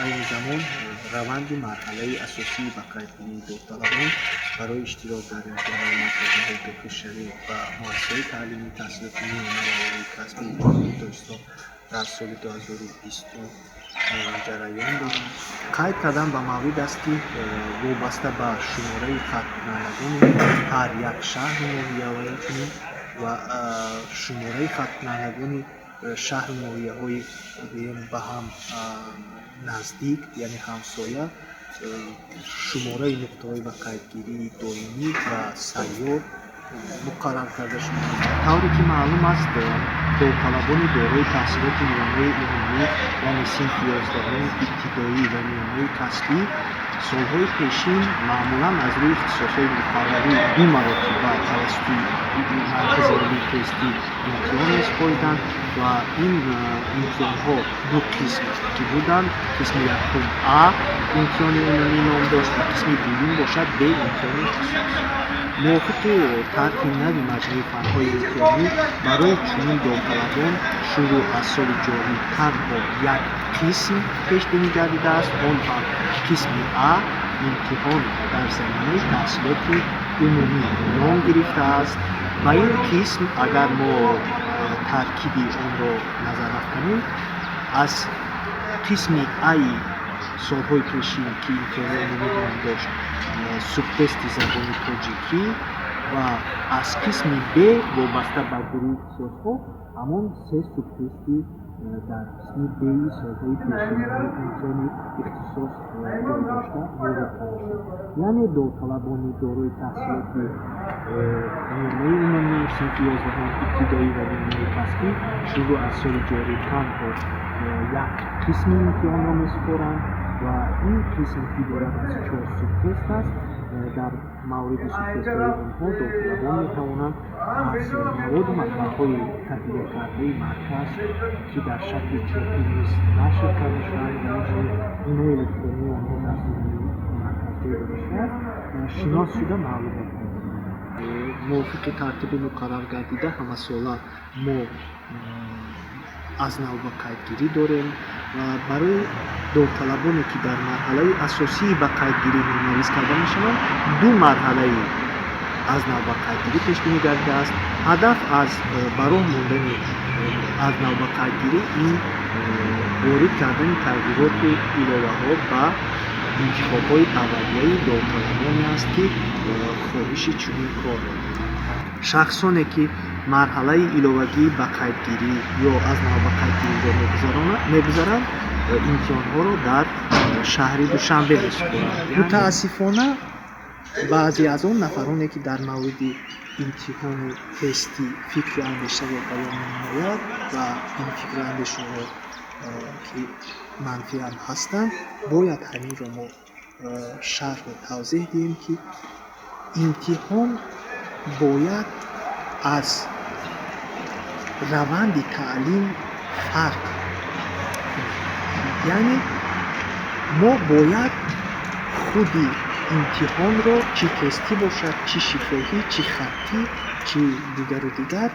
Айни замон раванди марҳалаи асосии ба қайдгирии довталабон барои иштирок дар имтиҳонҳои марказиҳои дохилшавӣ ба муассисаҳои таълимии таҳсилоти миёна ва олии касбии Ҷумҳурии Тоҷикистон дар соли 2020 ҷараён дорад. Қайд кардан ба маврид аст, ки вобаста ба шумораи хатмкунандагони ҳар як шаҳру ноҳия ва инчунин ва шумораи хатмкунандагони шаҳру ноҳияҳои ба ҳам наздик, яъне ҳамсоя, шумораи нуқтаҳои ба қайдгирии доимӣ ва сайёр муқаррар карда шудааст. Тавре ки маълум аст, довталабони дорои таҳсилоти миёнаи умумӣ, яъне синфи 11-уми ибтидоӣ ва миёнаи касбӣ, солҳои пешин маъмулан аз рӯи ихтисосҳои муқаррарӣ ду маротиба тавассути Маркази миллии тестӣ имтиҳон месупориданд ва ин имтиҳонҳо ду қисм ки буданд: қисми якум А имтиҳони умумӣ ном дошт ва қисми дуюм бошад Б имтиҳони ихтисос. Мувофиқи тарҳи нави маҷмӯи фанҳои имтиҳонӣ, барои чунин довталабон шурӯъ аз соли ҷорӣ танҳо як қисм пешбинӣ гардидааст, он ҳам қисми А имтиҳон дар заминаи таҳсилоти умумӣ ном гирифтааст. Ба ин қисм агар мо таркиби онро назар афканем, аз қисми Аи солҳои пешин, ки имтиҳони умумӣ ном дошт, субтести забони тоҷикӣ ва аз қисми Б вобаста ба гурӯҳи ихтисосҳо ҳамон се субтести дар қисми Би солҳои пешин имтиҳони ихтисос ҷой дошта ворид карда шуд. Яъне довталабони дорои таҳсилоти миёнаи умумӣ, синфи 11-ум ибтидоӣ ва миёнаи касбӣ шурӯъ аз соли ҷорӣ танҳо як қисми имтиҳонро месупоранд ва ин қисм иборат аз чор субтест аст. Дар мавриди субтестҳои онҳо довталабон метавонанд аз маводу манбаъҳои таҳиякардаи марказ, ки дар шакли чопӣ низ нашр карда шудаанд ва инчунин нусхаи электронии онҳо дар сомонаи марказ ҷой дода шудааст, шинос шуда, маълумот пайдо кунанд. Мувофиқи тартиби муқаррар гардида, ҳамасола мо аз нав ба қайдгирӣ дорем ва барои довталабоне, ки дар марҳалаи асосии ба қайдгирӣ номнавис карда мешаванд, ду марҳалаи аз нав ба қайдгирӣ пешбинӣ гардидааст. Ҳадаф аз ба роҳ мондани аз нав ба қайдгирӣ ин ворид кардани тағйироту иловаҳо ба интихобҳои аввалияи довталабоне аст, ки хоҳиши чунин корро доранд. Шахсоне, ки марҳалаи иловагии ба қайдгирӣ ё аз нав ба қайдгириро мегузаранд, имтиҳонҳоро дар шаҳри Душанбе месупоранд. Мутаассифона, баъзе аз он нафароне, ки дар мавриди имтиҳони тестӣ фикру андешаро баён менамояд ва ин фикру андешаҳо ки манфиам ҳастанд, бояд ҳаминро мо шарҳу тавзеҳ диҳем, ки имтиҳон бояд аз раванди таълим фарқ кунад. Яъне мо бояд худи имтиҳонро, чӣ тестӣ бошад, чӣ шифоҳӣ, чӣ хаттӣ, чӣ дигару дигар,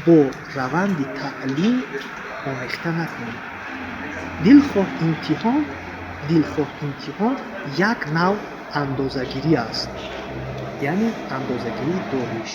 бо раванди таълим омехта накунем. Дилхоҳ имтиҳон як навъ андозагирӣ аст, яъне андозагирии дониш.